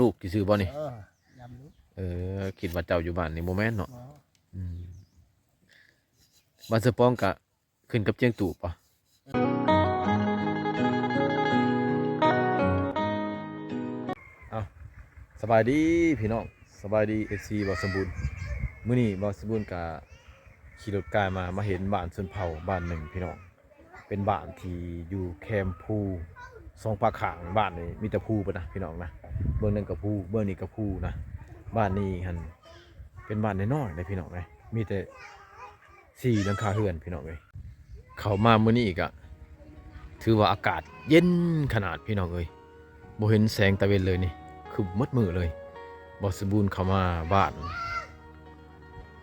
ລູກຊື່ໆບໍ່ນີ້? ເອີ ຢາມລູກ. ເອີ ຄິດວ່າເຈົ້າຢູ່ບ້ານນີ້ ບໍ່ແມ່ນເນາະ? ບໍ່. ອືມ ບ້ານເສືອປອງກະຂຶ້ນກັບຈຽງຕູບບໍ່? ເອົ້າ ສະບາຍດີພີ່ນ້ອງ ສະບາຍດີ ເອັຟຊີ ບ່າວສົມບູນ. ມື້ນີ້ບ່າວສົມບູນກະຂີ່ລົດກາຍມາ ມາເຫັນບ້ານຊົນເຜົ່າບ້ານໜຶ່ງພີ່ນ້ອງ. ເປັນບ້ານທີ່ຢູ່ແຄມພູ ສອງຟາກຂ້າງບ້ານນີ້ມີແຕ່ພູເບິດນະພີ່ນ້ອງນະ. ເບື້ອງນັ້ນກໍພູ ເບື້ອງນີ້ກໍພູນະ. ບ້ານນີ້ຫັ້ນເປັນບ້ານນ້ອຍໆເດ້ພີ່ນ້ອງເອີຍ ມີແຕ່ ສີ່ຫຼັງຄາເຮືອນພີ່ນ້ອງເອີຍ. ເຂົ້າມາມື້ນີ້ກະຖືວ່າອາກາດເຢັນຂະໜາດພີ່ນ້ອງເອີຍ ບໍ່ເຫັນແສງຕາເວັນເລີຍນີ້ ຄຶ້ມໝົດມື້ເລີຍ. ບ່າວສົມບູນເຂົ້າມາບ້ານ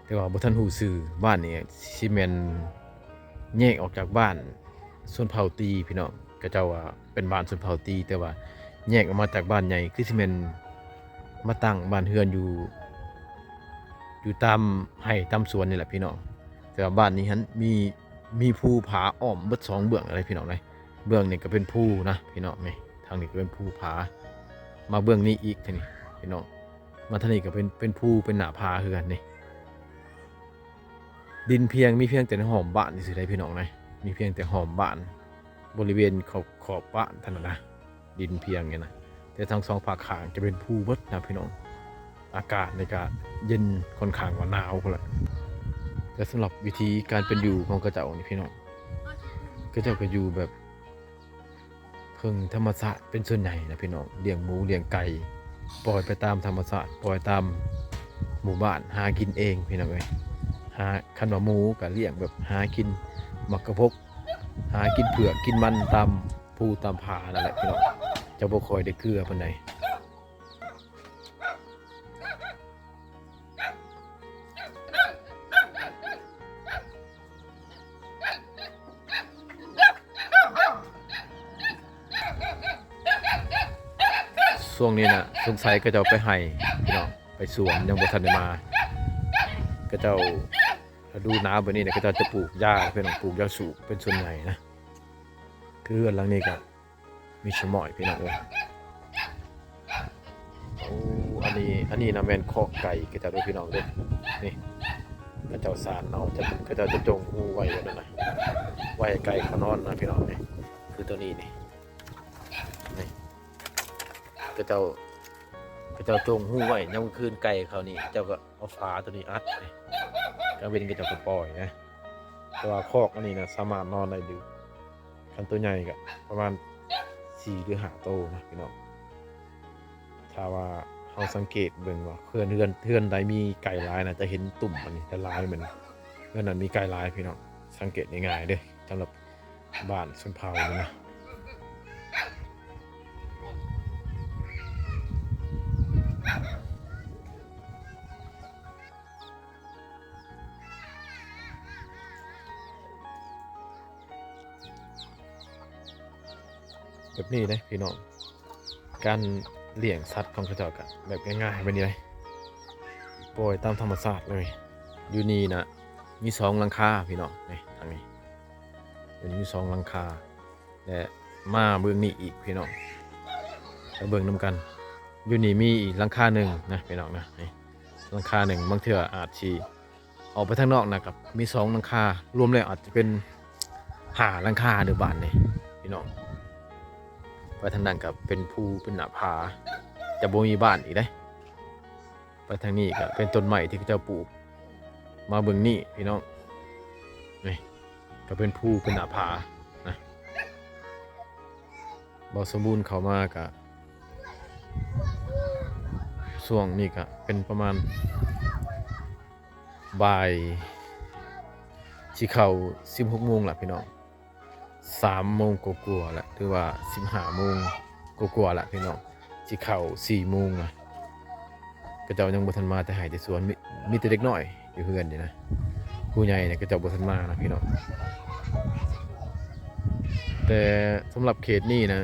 ແຕ່ວ່າບໍ່ທັນຮູ້ຊື່. ບ້ານນີ້ຊິແມ່ນແຍກອອກຈາກບ້ານຊົນເຜົ່າຕີພີ່ນ້ອງ ເຂົາເຈົ້າວ່າເປັນບ້ານຊົນເຜົ່າຕີ ແຕ່ວ່າແຍກອອກມາຈາກບ້ານໃຫຍ່ ຄືຊິແມ່ນມາຕັ້ງບ້ານເຮືອນຢູ່ ຢູ່ຕາມໄຮ່ຕາມສວນນີ້ແຫຼະພີ່ນ້ອງ. ແຕ່ວ່າບ້ານນີ້ຫັ້ນມີ ມີພູຜາອ້ອມເບິດສອງເບື້ອງເລີຍພີ່ນ້ອງເອີຍ. ເບື້ອງນີ້ກໍເປັນພູນະພີ່ນ້ອງນີ້ ທາງນີ້ກໍເປັນພູຜາ ມາເບື້ອງນີ້ອີກທາງນີ້ພີ່ນ້ອງ ມາທາງນີ້ກໍເປັນ ເປັນພູ ເປັນໜ້າຜາຄືກັນນີ້. ດິນພຽງ ມີພຽງແຕ່ໃນຫ້ອມບ້ານຊື່ໆເດ້ພີ່ນ້ອງເອີຍ ມີພຽງແຕ່ຫ້ອມບ້ານ ບໍລິເວນຂອບ ຂອບບ້ານເທົ່ານັ້ນນະ ດິນພຽງນີ້ນະ. ແຕ່ທັງສອງຟາກຂ້າງຈະເປັນພູເບິດນະພີ່ນ້ອງ. ອາກາດນີ້ກະເຢັນ ຄ່ອນຂ້າງວ່າໜາວພຸ້ນແຫຼະ. ແຕ່ສຳລັບວິຖີການເປັນຢູ່ຂອງເຂົາເຈົ້ານີ້ພີ່ນ້ອງ ເຂົາເຈົ້າກໍຢູ່ແບບ ເພິ່ງທຳມະຊາດເປັນສ່ວນໃຫຍ່ນະພີ່ນ້ອງ ລ້ຽງໝູລ້ຽງໄກ່ ປ່ອຍໄປຕາມທຳມະຊາດ ປ່ອຍຕາມໝູ່ບ້ານ ຫາກິນເອງພີ່ນ້ອງເອີຍ. ຫາ ຄັນວ່າໝູກໍລ້ຽງແບບຫາກິນໝາກກະພົກ ຫາກິນເຜືອກກິນມັນຕາມພູຕາມຜານັ້ນແຫຼະພີ່ນ້ອງ ຈະບໍ່ຄ່ອຍໄດ້ເກືອປານໃດ. ຊ່ວງນີ້ນະ ສົງໄສເຂົາເຈົ້າໄປໄຮ່ພີ່ນ້ອງ ໄປສວນ ຍັງບໍ່ທັນໄດ້ມາ. ເຂົາເຈົ້າ ລະດູໜາວແບບນີ້ນະ ເຂົາເຈົ້າຈະປູກຢາພີ່ນ້ອງ ປູກຢາສູບເປັນສ່ວນໃຫຍ່ນະ. ຄືເຮືອນຫຼັງນີ້ກະ ມີສະໝ້ອຍພີ່ນ້ອງເອີຍ. ໂອ້ ອັນນີ້ ອັນນີ້ນະແມ່ນຄອກໄກ່ເຂົາເຈົ້າເດີພີ່ນ້ອງເດີ. ນີ້ ເຂົາເຈົ້າສານເອົາ ເຂົາເຈົ້າຈະຈົ່ງຮູໄວ້ແບບນັ້ນນະ ໄວ້ໃຫ້ໄກ່ເຂົານອນນະພີ່ນ້ອງ. ນີ້ ຄືໂຕນີ້ນີ້ ນີ້ ເຂົາເຈົ້າ ເຂົາເຈົ້າຈົ່ງຮູໄວ້ ຍາມກາງຄືນໄກ່ເຂົານີ້ ເຂົາເຈົ້າກໍ ເອົາຝາໂຕນີ້ອັດ ກາງເວັນກໍເຈົ້າກໍປ່ອຍນະ. ແຕ່ວ່າຄອກອັນນີ້ນະ ສາມາດນອນໄດ້ຢູ່ ຄັນໂຕໃຫຍ່ກໍປະມານສີ່ຫຼືຫ້າໂຕນະພີ່ນ້ອງ. ຖ້າວ່າເຮົາສັງເກດເບິ່ງວ່າເຮືອນ ເຮືອນ ເຮືອນໃດມີໄກ່ຫຼາຍນະ ຈະເຫັນຕຸ່ມອັນນີ້ຫຼາຍໆ ແມ່ນເຮືອນນັ້ນມີໄກ່ຫຼາຍພີ່ນ້ອງ. ສັງເກດງ່າຍໆເດີ ສຳລັບ ບ້ານຊົນເຜົ່ານີ້ນະ. ແບບນີ້ເດ້ພີ່ນ້ອງ ການລ້ຽງສັດຂອງເຂົາເຈົ້າກະແບບງ່າຍໆແບບນີ້ເດ້ ປ່ອຍຕາມທຳມະຊາດເລີຍ. ຢູ່ນີ້ນະ ມີສອງຫຼັງຄາພີ່ນ້ອງ ນີ້ ທາງນີ້ ເປັນມີສອງຫຼັງຄາ ແລະ ມາເບື້ອງນີ້ອີກພີ່ນ້ອງ ໄປເບິ່ງນຳກັນ. ຢູ່ນີ້ມີອີກຫຼັງຄາໜຶ່ງນະພີ່ນ້ອງນະ ນີ້ ຫຼັງຄາໜຶ່ງ ບາງເທື່ອອາດຊິອອກໄປທາງນອກນະ ກໍມີສອງຫຼັງຄາ ລວມແລ້ວອາດຈະເປັນຫ້າຫຼັງຄາເດີບ້ານນີ້ພີ່ນ້ອງ. ໄປທາງນັ້ນກໍເປັນພູເປັນໜ້າຜາ ຈະບໍ່ມີບ້ານອີກເດ້. ໄປທາງນີ້ກໍເປັນຕົ້ນໄມ້ທີ່ເຂົາເຈົ້າປູກ ມາເບິ່ງນີ້ພີ່ນ້ອງ ນີ້ກໍເປັນພູເປັນໜ້າຜານະ. ບ່າວສົມບູນເຂົ້າມາກະ ຊ່ວງນີ້ກະເປັນປະມານບ່າຍ ຊິເຂົ້າສິບຫົກໂມງລະພີ່ນ້ອງ. ສາມໂມງກວ່າໆລະ ຫຼືວ່າສິບຫ້າໂມງກວ່າໆລະພີ່ນ້ອງ ຊິເຂົ້າສີ່ໂມງລະ. ເຂົາເຈົ້າຍັງບໍ່ທັນມາແຕ່ໄຮ່ແຕ່ສວນ ມີ ມີແຕ່ເດັກນ້ອຍຢູ່ເຮືອນນີ້ນະ ຜູ້ໃຫຍ່ນີ້ເຂົາເຈົ້າບໍ່ທັນມານະພີ່ນ້ອງ. ແຕ່ສຳລັບເຂດນີ້ນະ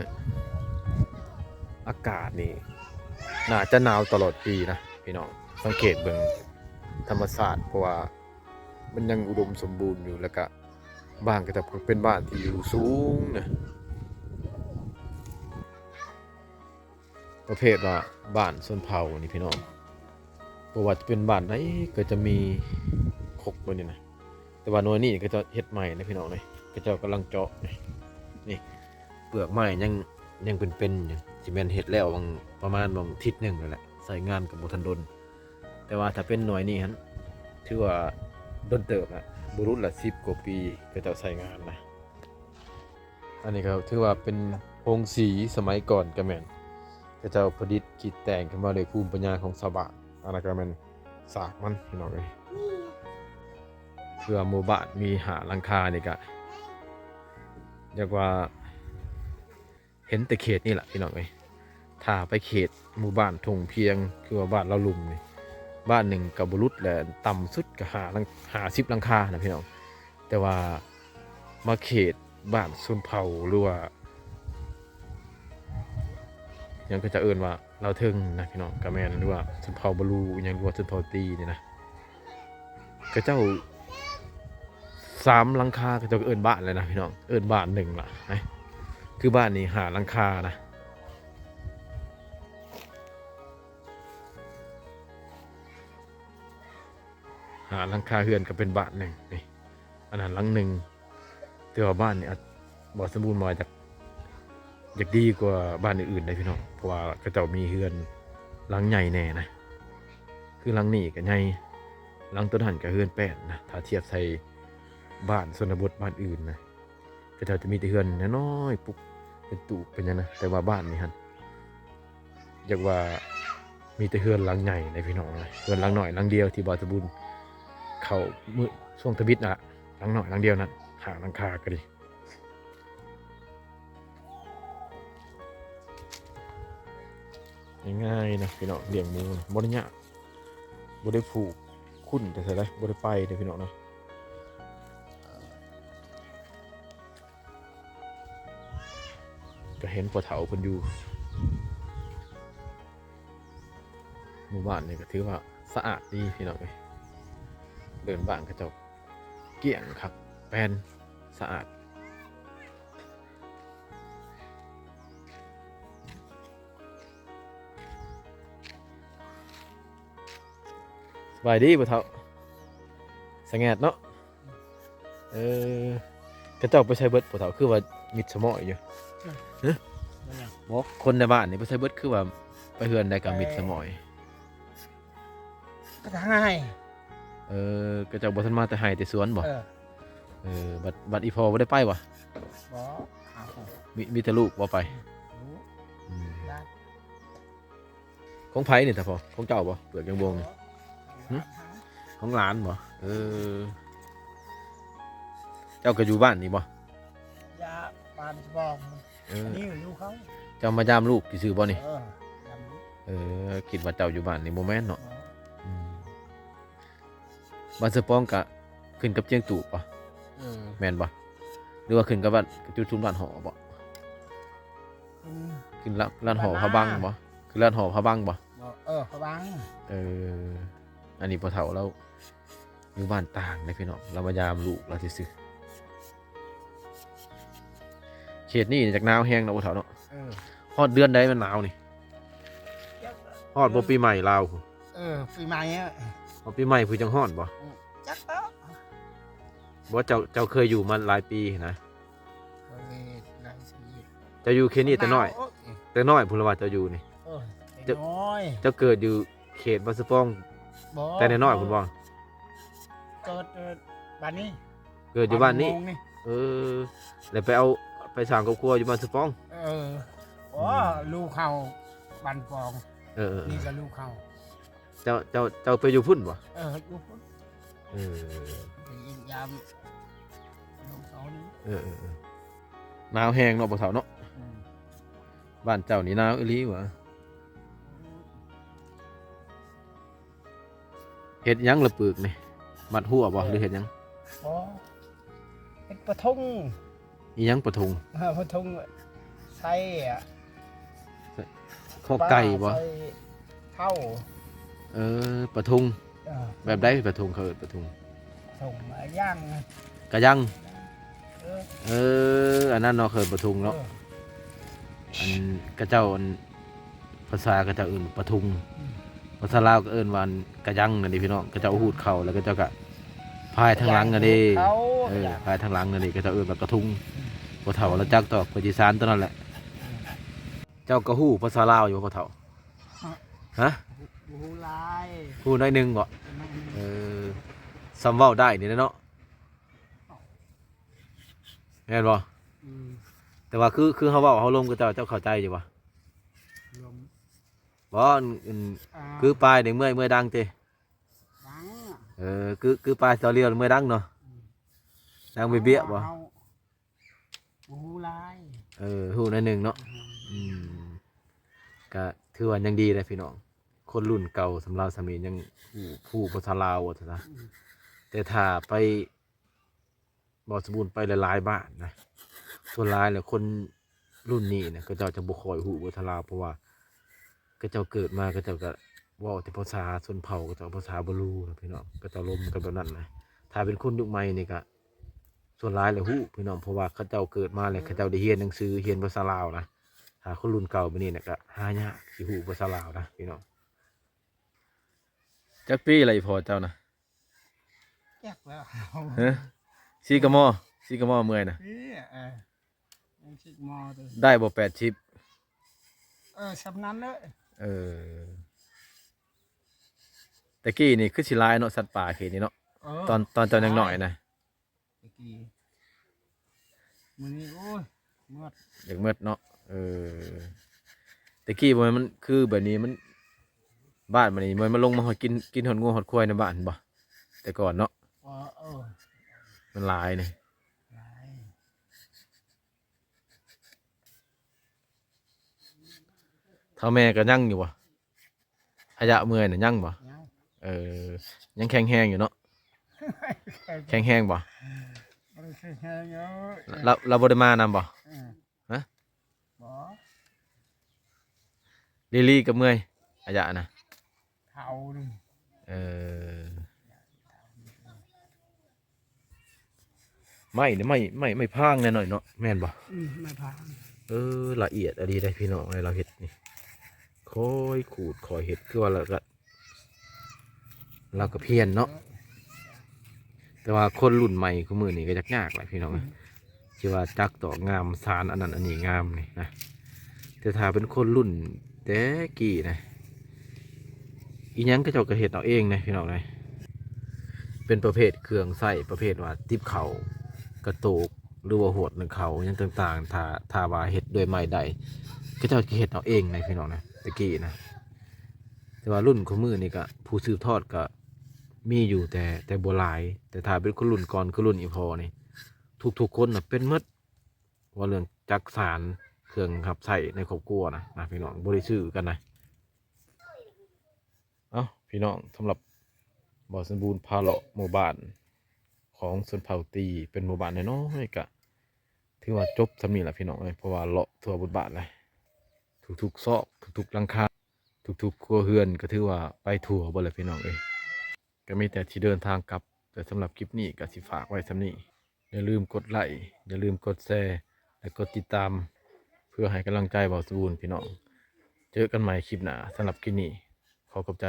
ອາກາດນີ້ໜ້າຈະໜາວຕະຫຼອດປີນະພີ່ນ້ອງ. ສັງເກດເບິ່ງທຳມະຊາດ ເພາະວ່າມັນຍັງອຸດົມສົມບູນຢູ່ ແລ້ວກະ ບ້ານເຂົາເຈົ້າເປັນບ້ານທີ່ຢູ່ສູງນະ. ປະເພດວ່າບ້ານຊົນເຜົ່ານີ້ພີ່ນ້ອງ, ບໍ່ວ່າຈະເປັນບ້ານໃດກໍຈະມີຄົກແບບນີ້ນະ. ແຕ່ວ່າໜ່ວຍນີ້ເຂົາເຈົ້າເຮັດໃໝ່ນະພີ່ນ້ອງເອີຍ, ເຂົາເຈົ້າກຳລັງເຈາະນີ້. ນີ້ເປືອກໄມ້ຍັງ ຍັງເປັນໆຢູ່, ຊິແມ່ນເຮັດແລ້ວຫວ່າງ ປະມານຫວ່າງທິດໜຶ່ງນັ້ນແຫຼະ, ໃຊ້ງານກໍບໍ່ທັນດົນ. ແຕ່ວ່າຖ້າເປັນໜ່ວຍນີ້ຫັ້ນ ຖືວ່າດົນເຕີບລະ, ບໍ່ຫຼຸດລະສິບກວ່າປີ ເຂົາເຈົ້າໃຊ້ງານນະ. ອັນນີ້ກໍຖືວ່າເປັນໂຮງສີສະໄໝກ່ອນກໍແມ່ນ, ເຂົາເຈົ້າປະດິດຄິດແຕ່ງຂຶ້ນມາໂດຍພູມປັນຍາຂອງຊາວບ້ານ. ອັນນັ້ນກໍແມ່ນສາກມັນພີ່ນ້ອງເອີຍ. ເພື່ອໝູ່ບ້ານມີຫ້າຫຼັງຄານີ້ກະ ຢາກວ່າເຫັນແຕ່ເຂດນີ້ລະພີ່ນ້ອງເອີຍ. ຖ້າໄປເຂດໝູ່ບ້ານທົ່ງພຽງ ຄືວ່າບ້ານລາວລຸ່ມນີ້ ບ້ານໜຶ່ງກໍບໍ່ຫຼຸດແຫຼະ ຕ່ຳສຸດກໍຫ້າຫຼັງ ຫ້າສິບຫຼັງຄານະພີ່ນ້ອງ. ແຕ່ວ່າມາເຂດບ້ານຊົນເຜົ່າ ຫຼືວ່າຫຍັງເຂົາເຈົ້າເອີ້ນວ່າລາວເທິງນະພີ່ນ້ອງ ກະແມ່ນ ຫຼືວ່າຊົນເຜົ່າບະລູຫຍັງ ຫຼືວ່າຊົນເຜົ່າຕີນີ້ນະ ເຂົາເຈົ້າສາມຫຼັງຄາ ເຂົາເຈົ້າກໍເອີ້ນບ້ານແລ້ວນະພີ່ນ້ອງ, ເອີ້ນບ້ານໜຶ່ງລະ. ຄືບ້ານນີ້ຫ້າຫຼັງຄານະ. ຫ້າຫຼັງຄາເຮືອນກໍເປັນບ້ານໜຶ່ງນີ້, ອັນນັ້ນຫຼັງໜຶ່ງ. ແຕ່ວ່າບ້ານນີ້ອາດ ບໍ່ສົມບູນວ່າ ຢາກ ຢາກດີກວ່າບ້ານອື່ນໆໄດ໋ພີ່ນ້ອງ, ເພາະວ່າເຂົາເຈົ້າມີເຮືອນຫຼັງໃຫຍ່ແດ່ນະ. ຄືຫຼັງນີ້ກໍໃຫຍ່, ຫຼັງໂຕນັ້ນກໍເຮືອນແປ້ນນະ, ຖ້າທຽບໃສ່ບ້ານຊົນນະບົດບ້ານອື່ນນະ. ເຂົາເຈົ້າຈະມີແຕ່ເຮືອນນ້ອຍໆ ປຸກເປັນຕູບເປັນຫຍັງນະ, ແຕ່ວ່າບ້ານນີ້ຫັ້ນ ຢາກວ່າມີແຕ່ເຮືອນຫຼັງໃຫຍ່ເດ້ພີ່ນ້ອງເອີຍ. ເຮືອນຫຼັງນ້ອຍຫຼັງດຽວທີ່ບ່າວສະບຸນເຂົ້າມື້ຊ່ວງທຳອິດນັ້ນລະ, ຫຼັງນ້ອຍຫຼັງດຽວນັ້ນ ຫ້າຫຼັງຄາກໍດີ. ງ່າຍໆນະພີ່ນ້ອງ, ລ້ຽງໝູນະ ບໍ່ໄດ້ຍາກ, ບໍ່ໄດ້ຜູກຄຸນແຕ່ໃສເດ້, ບໍ່ໄດ້ໄປເດ້ພີ່ນ້ອງເນາະ. ກໍເຫັນພໍ່ເຖົ້າເພິ່ນຢູ່. ໝູ່ບ້ານນີ້ກໍຖືວ່າສະອາດດີພີ່ນ້ອງເອີຍ, ເດີ່ນບ້ານເຂົາເຈົ້າກ້ຽງຄັກແປ້ນສະອາດ. ສະບາຍດີພໍ່ເຖົ້າ ສະແງດເນາະ. ເອີ ເຂົາເຈົ້າໄປໃສເບິດພໍ່ເຖົ້າ? ຄືວ່າມິດສະໝອຍຢູ່. ຮະ? ບໍ່ ຄົນໃນບ້ານນີ້ໄປໃສເບິດ? ຄືວ່າໄປເຮືອນໃດກໍມິດສະໝອຍ. ໄປທາງໄຮ່. ເອີ ເຂົາເຈົ້າບໍ່ທັນມາແຕ່ໄຮ່ແຕ່ສວນບໍ່? ເອີ ເອີ ບັດ ບັດອີ່ພໍ່ບໍ່ໄດ້ໄປບໍ່? ບໍ່. ມີ ມີແຕ່ລູກບໍ່ໄປ? ອືມ ອືມ ຂອງໃຜນີ້ຕາພໍ່? ຂອງເຈົ້າບໍ່ ເປືອກຍັງບົງນີ້? ຫຶ? ຂອງຫຼານບໍ່? ເອີ ເຈົ້າກໍຢູ່ບ້ານນີ້ບໍ່? ຢ່າ ບ້ານສະບອງ. ເອີ ອັນນີ້ຢູ່ເຂົາ. ເຈົ້າມາຢາມລູກຊື່ໆບໍ່ນີ້? ເອີ ຢາມລູກ. ເອີ ຄິດວ່າເຈົ້າຢູ່ບ້ານນີ້ ບໍ່ແມ່ນເນາະ. ເອີ ອືມ ບ້ານສະປອງກະຂຶ້ນກັບຈຽງຕູບບໍ່? ເອີ ແມ່ນບໍ່? ຫຼືວ່າຂຶ້ນກັບບ້ານຈຸດຊຸມບ້ານຫໍບໍ່? ອືມ ຂຶ້ນລະ ລານຫໍພະບັງບໍ່? ຂຶ້ນລານຫໍພະບັງບໍ່? ບໍ່ ເອີ ພະບັງ. ເອີ ອັນນີ້ພໍ່ເຖົ້າລາວຢູ່ບ້ານຕ່າງເດ້ພີ່ນ້ອງ, ລາວມາຢາມລູກລາວຊື່ໆ. ເຂດນີ້ຈັກໜາວແຮງເນາະພໍ່ເຖົ້າເນາະ. ເອີ ຮອດເດືອນໃດມັນໜາວນີ້? ຮອດບໍ່ປີໃໝ່ລາວ? ເອີ ປີໃໝ່. ຮອດປີໃໝ່ພຸ້ນຈັ່ງຮ້ອນບໍ່? ອືມ ຈັກແລ້ວ. ບໍ່ ເຈົ້າ ເຈົ້າເຄີຍຢູ່ມາຫຼາຍປີນະ? ເຄີຍຫຼາຍປີ. ເຈົ້າຢູ່ເຂດນີ້ແຕ່ນ້ອຍ? ແຕ່ນ້ອຍພຸ້ນລະວ່າເຈົ້າຢູ່ນີ້. ເອີ ແຕ່ນ້ອຍ. ເຈົ້າເກີດຢູ່ເຂດບ້ານສະປອງ? ບໍ່ ແຕ່ນ້ອຍໆພຸ້ນບໍ່? ເກີດ ເອີ ບ້ານນີ້. ເກີດຢູ່ບ້ານນີ້. ບ້ານໂມງນີ້. ເອີ ແລ້ວໄປເອົາ ໄປສ້າງຄອບຄົວຢູ່ບ້ານສະປອງ? ເອີ ອືມ ອໍ ລູກເຮົາບ້ານປອງ. ເອີໆໆ ນີ້ກໍລູກເຮົາ. ເຈົ້າ ເຈົ້າ ເຈົ້າໄປຢູ່ພຸ້ນບໍ່? ເອີ ຢູ່ພຸ້ນ. ເອີ ໄປຢ້ຽມຢາມລູກເຂົານີ້. ເອີໆໆ ໜາວແຮງເນາະພໍ່ເຖົ້າເນາະ. ອືມ ບ້ານເຈົ້ານີ້ໜາວອີ່ຫຼີຫວາ? ເຮັດຫຍັງລະປຶກນີ້? ມັດຮົ້ວບໍ່ ເອີ ຫຼືເຮັດຫຍັງ? ບໍ່ ເຮັດປະທົງ. ອີ່ຫຍັງປະທົງ? ເອີ ປະທົງໃສ່ ອະ ຄອກໄກ່ບໍ່? ປາໃສ່ເຂົ້າ. ເອີ ປະທົງ. ເອີ ແບບໃດປະທົງ ເຂົາເອີ້ນປະທົງ? ປະທົງ ອາ ຢ່າງ ກະຢ່າງ. ເອີ ເອີ ອັນນັ້ນເນາະ ເອີ້ນປະທົງເນາະ. ເອີ ອັນເຂົາເຈົ້າ ອັນ ພາສາເຂົາເຈົ້າເອີ້ນປະທຸງ ອືມ ພາສາລາວກໍເອີ້ນວ່າກະຍັງນັ້ນເດ້ພີ່ນ້ອງ. ເຂົາເຈົ້າຫູດເຂົ້າ ແລ້ວເຂົາເຈົ້າກໍພາຍທາງຫຼັງນັ້ນເດ້ ເອີ ພາຍທາງຫຼັງນັ້ນເດ້ ເຂົາເຈົ້າເອີ້ນວ່າກະທຸງ. ອືມ ພໍ່ເຖົ້າລາວຈັກຕອກ ເພິ່ນຊິສານຕົວນັ້ນແຫຼະ. ອືມ ເຈົ້າກໍຮູ້ພາສາລາວຢູ່ບໍ່ພໍ່ເຖົ້າ? ຮະ? ບໍ່ຮູ້ຫຼາຍ ຮູ້ໜ້ອຍໜຶ່ງບໍ? ໜ້ອຍໜຶ່ງ ເອີ ສ່ຳເວົ້າໄດ້ນີ້ແຫຼະເນາະ ແມ່ນບໍ່? ອືມ ແຕ່ວ່າຄື ຄືເຮົາເວົ້າເຮົາລົມກັບເຈົ້າ ເຈົ້າເຂົ້າໃຈຢູ່ບໍ່? ລົມ ບໍ່ ອັນ ອ່າ ຄືປາຍນີ້ເມື່ອຍ ເມື່ອຍດັງຕິ? ດັງ ເອີ ຄື ຄືປາຍເຈົ້າລຽວເມື່ອຍດັງເນາະ. ອືມ ດັງເບ້ຍໆບໍ່? ເຮົາ ບໍ່ຮູ້ຫຼາຍ ເອີ ຮູ້ໜ້ອຍໜຶ່ງເນາະ. ອືມ ອືມ ກະຖືວ່າຍັງດີແຫຼະພີ່ນ້ອງ ຄົນລຸ້ນເກົ່າສ່ຳລາວສ່ຳນີ້ຍັງຮູ້ ຮູ້ພາສາລາວວ່າຊັ້ນຊະ. ອືມ ແຕ່ຖ້າໄປ ບໍ່ສົມບູນໄປຫຼາຍໆບ້ານນະ ສ່ວນຫຼາຍແລ້ວຄົນລຸ້ນນີ້ນະ ເຂົາເຈົ້າຈະບໍ່ຄ່ອຍຮູ້ພາສາລາວ ເພາະວ່າເຂົາເຈົ້າເກີດມາ ເຂົາເຈົ້າກະເວົ້າແຕ່ພາສາຊົນເຜົ່າ ເຂົາເຈົ້າພາສາບລູນະພີ່ນ້ອງ ເຂົາເຈົ້າລົມກັນແບບນັ້ນນະ. ຖ້າເປັນຄົນຍຸກໃໝ່ນີ້ກະ ສ່ວນຫຼາຍແລ້ວຮູ້ພີ່ນ້ອງ ເພາະວ່າເຂົາເຈົ້າເກີດມາແລ້ວ ເຂົາເຈົ້າໄດ້ຮຽນໜັງສື ຮຽນພາສາລາວນະ. ຖ້າຄົນລຸ້ນເກົ່າບາດນີ້ນະ ກະຫາຍາກຊິຮູ້ພາສາລາວນະພີ່ນ້ອງ. ຈັກປີລະອີ່ພໍ່ເຈົ້ານະ? ຈັກແລ້ວ ຮະ? ສີ່ກະມໍ ສີ່ກະມໍເມື່ອຍນະ ເອີ ສີ່ກະມໍ ໄດ້ບໍ່ ແປດສິບ? ເອີ ສ່ຳນັ້ນເລີຍ. ເອີ ແຕ່ກີ້ນີ້ຄືຊິຫຼາຍເນາະ ສັດປ່າເຂດນີ້ເນາະ. ເອີ ຕອນ ຕອນເຈົ້າຍັງນ້ອຍນະ ແຕ່ກີ້ ມື້ນີ້ ໂອ້ຍ ໝົດ ຢາກໝົດເນາະ. ເອີ ແຕ່ກີ້ບໍ່ແມ່ນມັນຄືແບບນີ້ ມັນ ບ້ານມັນນີ້ ມັນ ມັນລົງມາຮອດ ກິນ ກິນຮອດງົວຮອດຄວາຍໃນບ້ານບໍ່? ແຕ່ກ່ອນເນາະ ເອີ ເອີ ມັນຫຼາຍນີ້ ຫຼາຍ. ເຖົ້າແມ່ກໍຍັງຢູ່ບໍ່? ອາຍະເມື່ອຍນະຍັງບໍ່? ຍັງ ເອີ ຍັງແຂງແຮງຢູ່ເນາະ. ແຂງແຮງບໍ່? ບໍ່ໄດ້ແຂງແຮງເອີຍ ລາວ ລາວບໍ່ໄດ້ມານຳບໍ່? ເອີ ຮະ? ບໍ່ ລີລີກໍເມື່ອຍ ອາຍະນະ ເຖົ້າໜຶ່ງ. ເອີ ໄມ້ນີ້ ໄມ້ ໄມ້ ໄມ້ພາງແນ່ໜ້ອຍເນາະ ແມ່ນບໍ່? ອືມ ໄມ້ພາງ. ເອີ ລະອຽດອີ່ຫຼີເດ້ພີ່ນ້ອງເອີຍ ລາວເຮັດນີ້ ຄ່ອຍຂູດຄ່ອຍເຮັດ ຄືວ່າລາວກໍ ລາວກໍພຽນເນາະ. ແຕ່ວ່າຄົນລຸ້ນໃໝ່ຄູ່ມື້ນີ້ກໍຢາກຍາກແຫຼະພີ່ນ້ອງເອີຍ ອືມ ທີ່ວ່າຈັກຕອກງາມ ສານອັນນັ້ນອັນນີ້ງາມນີ້ນະ. ແຕ່ຖ້າເປັນຄົນລຸ້ນແຕ່ກີ້ນະ ອີ່ຫຍັງເຂົາເຈົ້າກໍເຮັດເອົາເອງນະພີ່ນ້ອງເອີຍ ເປັນປະເພດເຄື່ອງໃຊ້ ປະເພດວ່າຕິບເຂົ້າ ກະໂຕກ ຫຼືວ່າຫວດໜຶ້ງເຂົ້າ ຫຍັງຕ່າງໆ ຖ້າ ຖ້າວ່າເຮັດດ້ວຍໄມ້ໄດ້ ເຂົາເຈົ້າກໍເຮັດເອົາເອງນະພີ່ນ້ອງນະ ແຕ່ກີ້ນະ. ແຕ່ວ່າລຸ້ນຄູ່ມື້ນີ້ກະ ຜູ້ສືບທອດກະມີຢູ່ ແຕ່ ແຕ່ບໍ່ຫຼາຍ. ແຕ່ຖ້າເປັນຄົນລຸ້ນກ່ອນ ຄືລຸ້ນອີ່ພໍ່ນີ້ ທຸກໆຄົນນະເປັນໝົດ ວ່າເລື່ອງຈັກສານ ເຄື່ອງຮັບໃຊ້ໃນຄອບຄົວນະ ນະພີ່ນ້ອງ ບໍ່ໄດ້ຊື້ກັນນະ. ເອົ້າ ພີ່ນ້ອງ ສຳລັບບ່າວສົມບູນພາເລາະໝູ່ບ້ານຂອງຊົນເຜົ່າຕີ ເປັນໝູ່ບ້ານນ້ອຍໆ ກະຖືວ່າຈົບສ່ຳນີ້ລະພີ່ນ້ອງເອີຍ ເພາະວ່າເລາະທົ່ວໝົດບ້ານແລ້ວ ທຸກໆຊອກ ທຸກໆຫຼັງຄາ ທຸກໆຄົວເຮືອນ ກໍຖືວ່າໄປທົ່ວເບິດແລ້ວພີ່ນ້ອງເອີຍ. ກໍມີແຕ່ຊິເດີນທາງກັບ ແຕ່ສຳລັບຄລິບນີ້ກໍຊິຝາກໄວ້ສ່ຳນີ້. ຢ່າລືມກົດໄລ້ ຢ່າລືມກົດແຊ ແລະ ກົດຕິດຕາມ ເພື່ອໃຫ້ກຳລັງໃຈບ່າວສະບູນພີ່ນ້ອງ. ເຈີກັນໃໝ່ຄລິບໜ້າ. ສຳລັບຄລິບນີ້ ຂໍຂອບໃຈ.